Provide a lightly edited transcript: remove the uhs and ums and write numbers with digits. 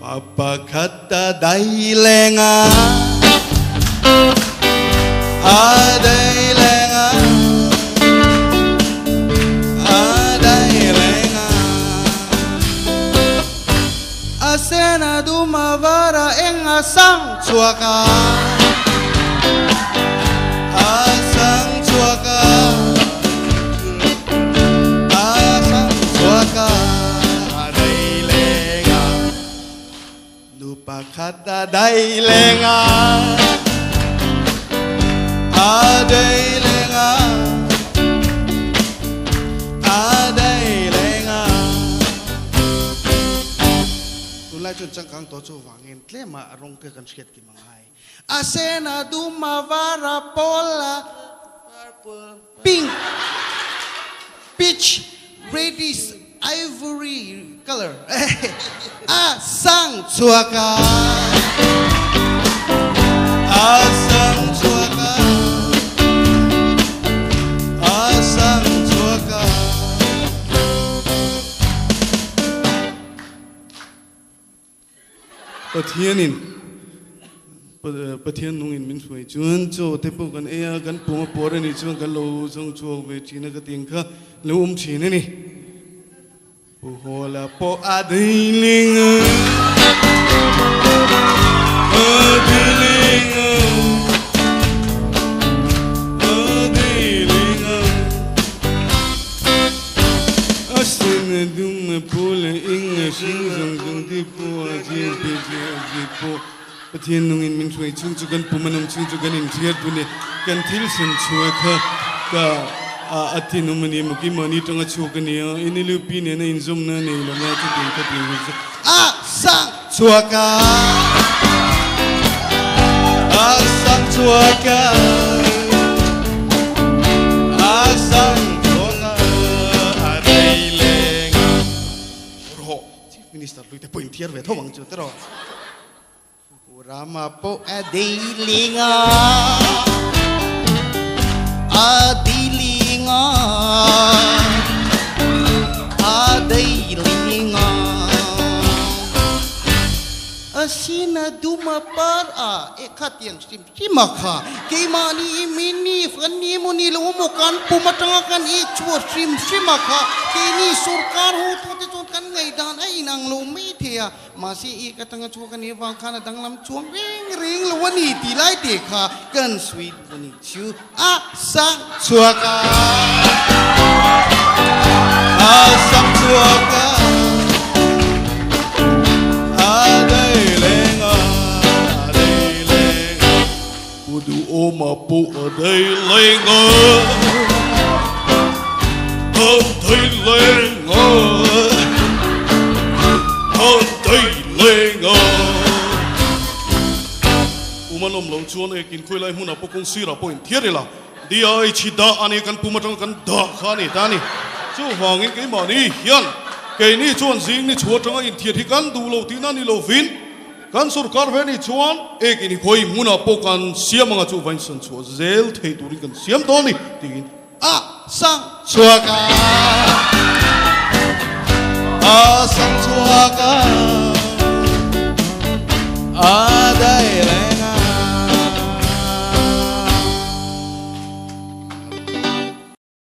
Pa pakhat a dai leng a, a dai leng a, a dai leng a. A sen a dum a var a eng a sang chhuak a, a sang chhuak a, a sang chhuak a, a dai leng a. Nu pakhat a dai leng a, a dai leng a, a dai leng a. Tunlai chuan changkang tawh chu vangin tlema a rawng te kan hriat kim a ngai. A sen a dum a var a pawl a pink, peach, reddish, ivory colour a sang chhuak a, a sang chhuak a, a sang chhuak a. Pathianin Pathian nungin min hruai chuan chaw te pawh kan ei a, kan pum a puar a nih chuan kan lo zawng chhuak ve thin a ka tih ang kha lo awm thin a ni. Pu Hawla pawh a deiling a, a deiling a, a deiling a. A sen a dum a pawl a eng a hring zawng zawng te pawh a zir te che a zir pawh Pathian nungin min hruai chhung chu kan pum a nawm chhung chu kan inhriat dun e kan thil sen chhuah kha ka a a thinawm a ni maw keimahni tanga chhuak a ni a NLUP nena inzawmna a nei lo a chutiang kha tih ang chu a sang chhuak a a sang chhuak a a sang chhuak a a rei leng a rawh Chief Minister hlui te pawh inthiar ve tho ang chu tiraw Pu Rama pawh a deiling a a deiling a a deiling a A sina duma par a e khatiang hrim hrim a kha keimahni i mini kan ni emaw ni lo emaw kan pum atanga kan i chhuah hrim hrim a kha keini sorkar hotute chuan kan ngaihdan a inang lo mai thei a. Mahse i ka tanga chhuak a nih avang khan a danglam chuang reng reng lo a ni tih lai te kha kan sawi duh a nih chu a sang chhuak a, a sang chhuak a, a dai leng a, a dai leng a, pu duhawma pawh a dai leng a, a dai leng a. Pum an awm loh chuan ekin khawi lai hmunah pawh kawng sirah pawh inthiar ila DI chhi dah a ni kan pum atanga kan dah kha a ni ta a ni. Chuvangin keimahni hian keini chuan zing ni chhuah atanga inthiar hi kan duh lo tihna ni lovin kan sorkar ve ni chuan ekin hi khawi hmunah pawh kan siam anga chuvain san chhuah zel thei turin kan siam dawn a ni tiin A sang chhuak a, a sang chhuak a.